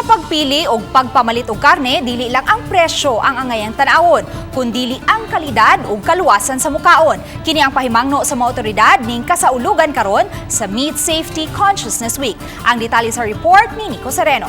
Sa pagpili o pagpamalit og karne, dili lang ang presyo ang angayang tan-awon, kundili ang kalidad ug kaluwasan sa mukaon. Kini ang pahimangno sa mga otoridad ning kasaulugan karon sa Meat Safety Consciousness Week. Ang detalye sa report ni Nico Sereno.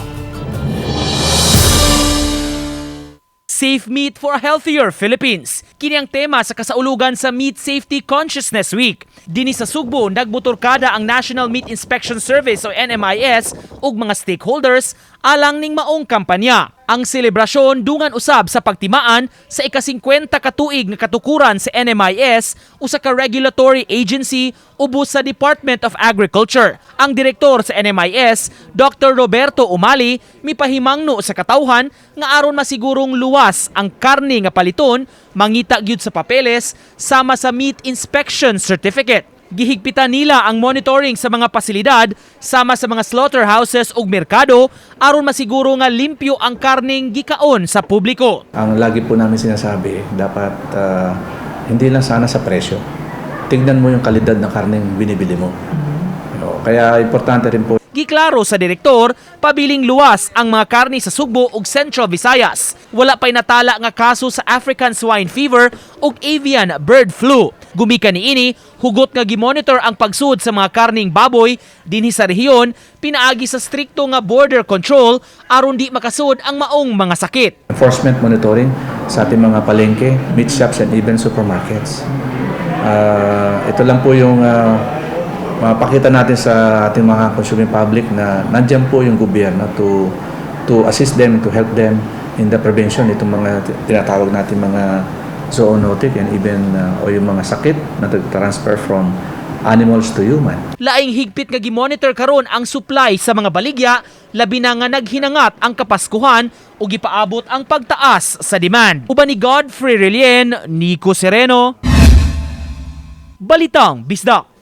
Safe Meat for a Healthier Philippines. Kini ang tema sa kasaulugan sa Meat Safety Consciousness Week. Dinhi sa Sugbo, nagmotorkada ang National Meat Inspection Service o NMIS ug mga stakeholders alang ning maong kampanya. Ang selebrasyon dungan usab sa pagtimaan sa ika-50 ka tuig nga katukuran sa NMIS, usa ka regulatory agency ubos sa Department of Agriculture. Ang direktor sa NMIS, Dr. Roberto Umali, mipahimangno sa katawhan nga aron masigurong luwas ang karne nga paliton, mangita gyud sa papeles sama sa meat inspection certificate. Gihigpitan nila ang monitoring sa mga pasilidad sama sa mga slaughterhouses ug merkado aron masiguro nga limpyo ang karning gikaon sa publiko. Ang lagi po namin sinasabi, dapat hindi lang sana sa presyo. Tignan mo yung kalidad ng karneng binibili mo. O, kaya importante rin po. Giklaro sa direktor, pabiling luwas ang mga karni sa Sugbo ug Central Visayas. Wala pa'y natala nga kaso sa African swine fever ug avian bird flu. Gumikan niini, hugot nga gimonitor ang pagsud sa mga karning baboy dinhi sa rehiyon pinaagi sa strikto nga border control aron di makasud ang maong mga sakit. Enforcement monitoring sa ating mga palengke, meat shops, and even supermarkets. Ito lang po yung mapakita natin sa ating mga consuming public na nandiyan po yung gobyerno to assist them, to help them in the prevention itong mga tinatawag natin mga zoonotic and even o yung mga sakit na transfer from animals to human. Laing higpit nga gimonitor karon ang supply sa mga baligya, labi na nga naghinangat ang Kapaskuhan ug gipaabot ang pagtaas sa demand. Uban ni Godfrey Relien, Nico Sereno, Balitang Bisdak.